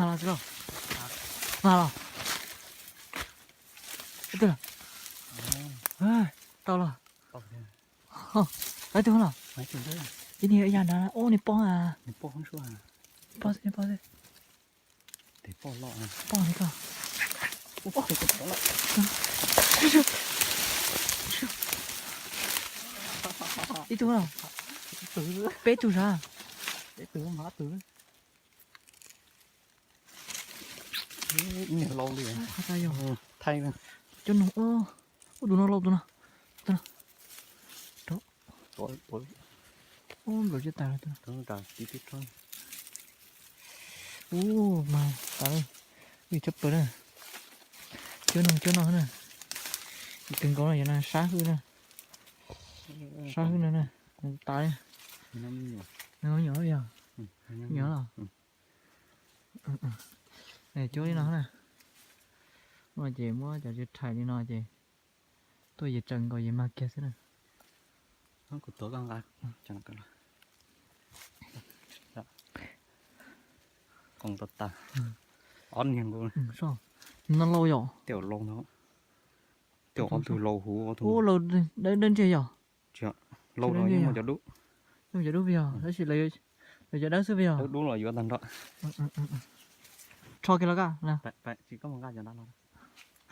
Los tsis los? Los los. Ib tug los. Tau los. Tau ib tug los. Ib niag ib yam nrad. Ub, nws poob a. Poob xwb, poob xwb. Poob li ko. Ib tug los. Peb tug sav. Lau li. Thaij cov noog. Ub, tus no lau tus no. Ub, nplaum tsis tas. Ub, mas tas li. Ub, tshaj plaws na. Cov noog cov no na. Twg nkaus no yog no sab hwj na. Sab hwj no na. Tas li. Nyuam yog. Nyuam los. Cuab li no na. Ua ces muab cov tsis rhais li no ces tuaj yus tsaws nkaus yus mag kiag xwb na. Kuv tuav koj nqa. Qoos tas tas. Ob niag nkaus. No lau yom? Tej zaum lau no. Tej zaum ob tug lau huv ob tug. Lau dawb ntseg yom? Lau los yeej muaj cov dub. Yeej muaj cov dub pes yog, tab sis lawv cov dawb xwb pes yog? Dawb dub los yuav tag nrho. Rho kiag los kaj. Tsis koj mus nqa cov nrad los.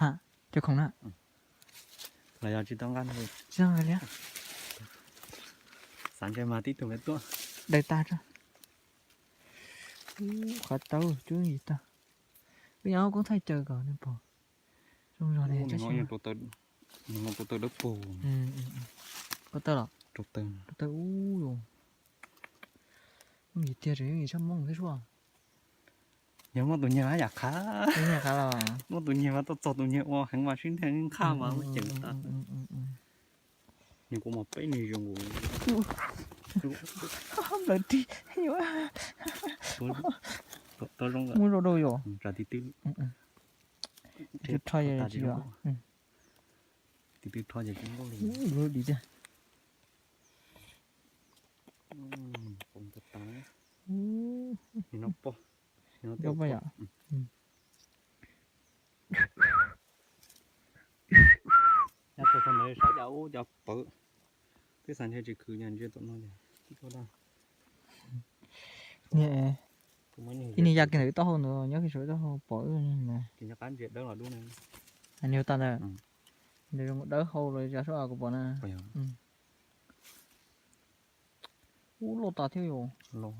Ha, cov khoom na. Los yog tsis tau nqa. Tsis tau nqa li. Xav ntshe mas tib tug lawv tuaj. Daws tag tso. Qhov tau cub yim tag. Peb nyob koob thaij caw kom nws pom. Zoo zog li. Nws no rau taw dawb paug. Koj taw los? Rau taw. Rau taw ub yus. Yus tiag tseem yus tshaj Hmoob thiab suab. Yog muaj tus nyiag mas yam qhav. Muaj tus nyiag mas tuaj txog tus nyiag ua heev mas sib nrhaj nqhaj mas ua ceem tas. Nws kuv mas peb nws zoo nkaus. Nplawm ris. Muab rau rau yus. Rho yus tsis yog. Tis twb rho ces tsis nkauj li. Ub, lub dim tiag. Poob tas tas. Nim no pog. Nim no tej pog yom. Nyob txog txog ntawd saib cas ub cov pawv. Twb xav ntshe tsis khwv, ntshe tom no ces tib kauj daj. Ib niag ya kiag ntawm taub hau ntawd, nyob kiag saum taub hau pom. Ces nyob qab ntsia dawb los dub na. Nws tas ntawd. Nws zoo dawb hau los cas sub kuv pom na. Ub, loj tas thiab yus. Los.